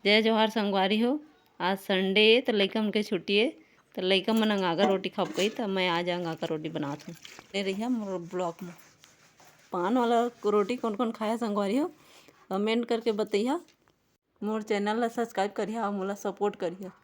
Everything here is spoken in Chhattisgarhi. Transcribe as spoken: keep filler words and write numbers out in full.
जय जोहार संगवारी हो, आज Sunday ए, त लइका मन के छुट्टी ए, त लइका मन अंगाकर रोटी खाब कही, त मैं आज अंगाकर रोटी बनात हूँ। बने रहिहा मोर vlog में। पान वाला रोटी कौन कौन खाया संगवारी हो, comment करके बतैहा। मोर channel ला subscribe करिहा और मोला support करिहा।